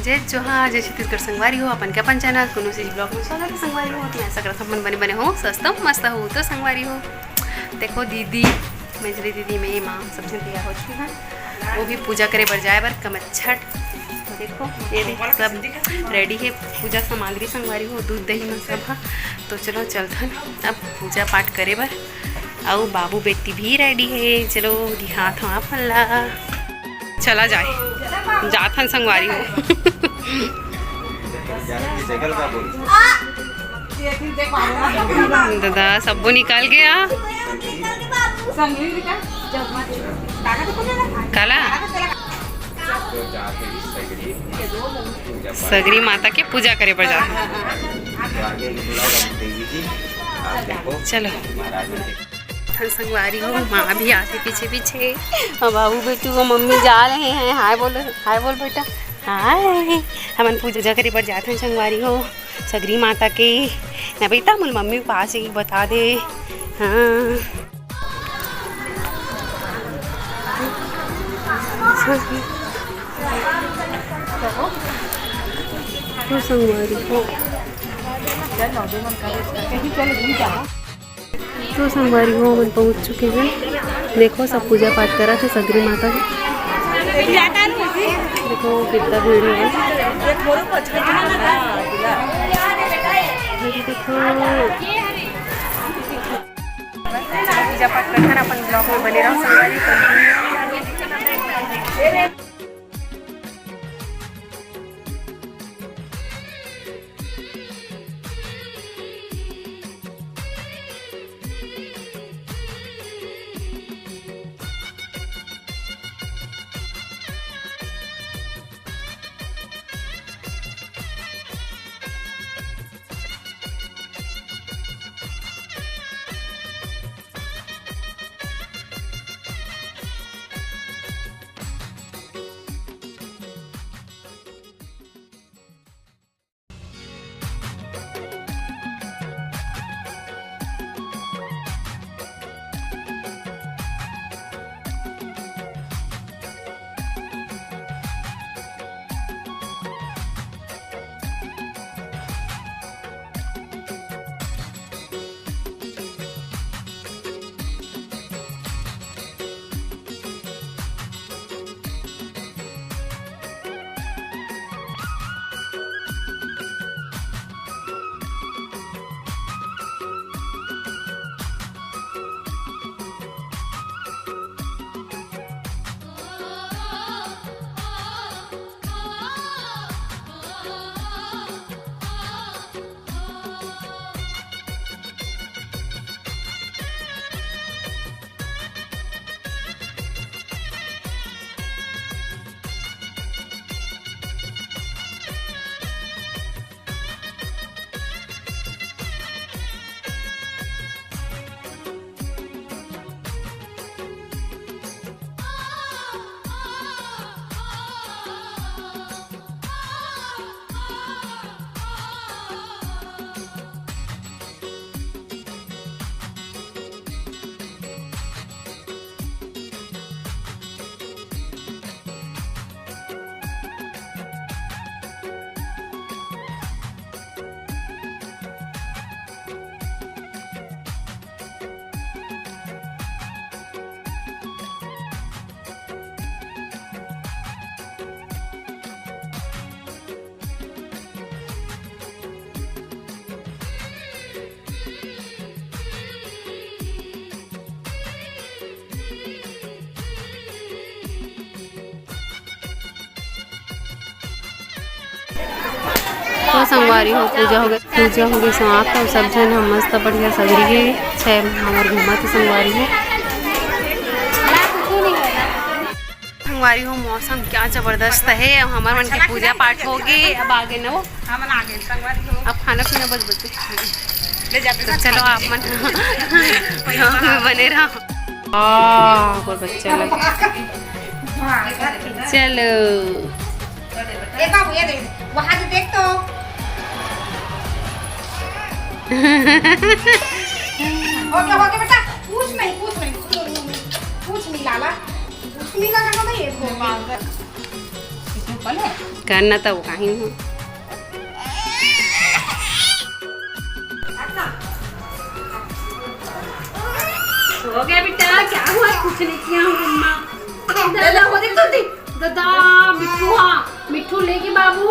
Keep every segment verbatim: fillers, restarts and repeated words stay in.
जय जोहार, जय छत्तीसगढ़ संगवारी हो, अपन के अपन चैनल कोनो चीज ब्लॉग में स्वागत है संगवारी हो। तो मैं ऐसा करता हूँ, मन बने बने हो, स्वस्थ हो, मस्त हो। तो संगवारी हो, देखो दीदी, मंजरी दीदी, मैं माँ, सब झन तैयार हो चुके हैं। वो भी पूजा करे बर जाए बर कमच्छट। तो देखो, ये देख, सब रेडी है, पूजा सामग्री संगवारी हो, दूध दही में सब है। तो चलो चलथन अब पूजा पाठ करे बर। अउ बाबू बेटी भी रेडी है, चलो दिखात हूँ आप मन ला। चला जाए, जाथन संगवारी हो। दादा, सब्बो निकाल के आ। काला? सगरी माता के पूजा करे बर जाथन। चलो। संगवारी हो, माँ भी आथे पीछे पीछे। और बाबू बेटू को मम्मी जा रहे हैं। हाय बोलो, हाय बोल बेटा, हाय। हमन पूजा करे बर जाथन संगवारी हो, सगरी माता के। ना बेटा, मोर मम्मी पास ही बता दे। हाँ। तो संगवारी हो। तो संगवारी हो, हमन पहुंच चुके हैं। देखो, सब पूजा पाठ करत हे सगरी माता के। देखो, कितना भीड़ है। देखो, पूजा पाठ करथन, अपन ब्लॉग में बने रहो संगवारी। तो संगवारी हो, पूजा हो गई, पूजा हो गई समाप्त। अब सब झन हम मस्त बढ़िया सगरी के छह हमर घूमत हे संगवारी हो। संगवारी हो, मौसम क्या जबरदस्त है। अब हमर मन के पूजा पाठ हो गई, अब आगे न वो, हमन आगे संगवारी हो। अब खाना पीना बस बचे। ले जाते तो चलो आप मन vlog में बने रहो। हाँ, कोई बच्चा लगे। चलो। ए बाबू, ये दे, वहाँ से देख तो। ओके, ओके बेटा, कुछ नहीं, कुछ नहीं, कुछ नहीं लाला, कुछ नहीं लाला ना भाई, ये दे। करना तो कहीं हो। हो गया बेटा, क्या हुआ? कुछ नहीं किया हूँ मम्मा। दादा, वो देख तो दे। दादा, मिट्ठू, हाँ, मिट्ठू लेके बाबू।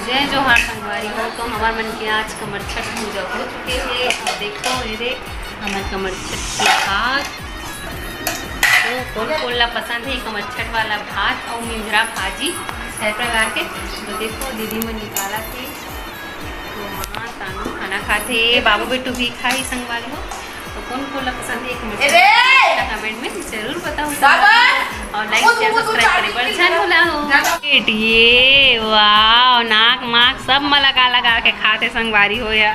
जय जोहार संगवारी हो, तो हमार मन के आज कमरछठ पूजा हो चुके हे। अब देखो, ये देख, हमार कमरछठ के भात। तो कोन कोन ला पसंद हे कमरछठ वाला भात अउ मिंजरा भाजी, सैपरा ला के? तो देखो, दीदी मन निकालत हे। तो माँ तानू खाना खाथे, बाबू बेटू भी खाही संगवारी हो। तो कोन कोन ला पसंद हे कमरछठ, कमेंट में जरूर बताओ। और लाइक, शेयर, सब्सक्राइब करे बर झन भुलाओ। ये वाह, नाक माक सब मा लगा लगा के खाथे संगवारी हो या।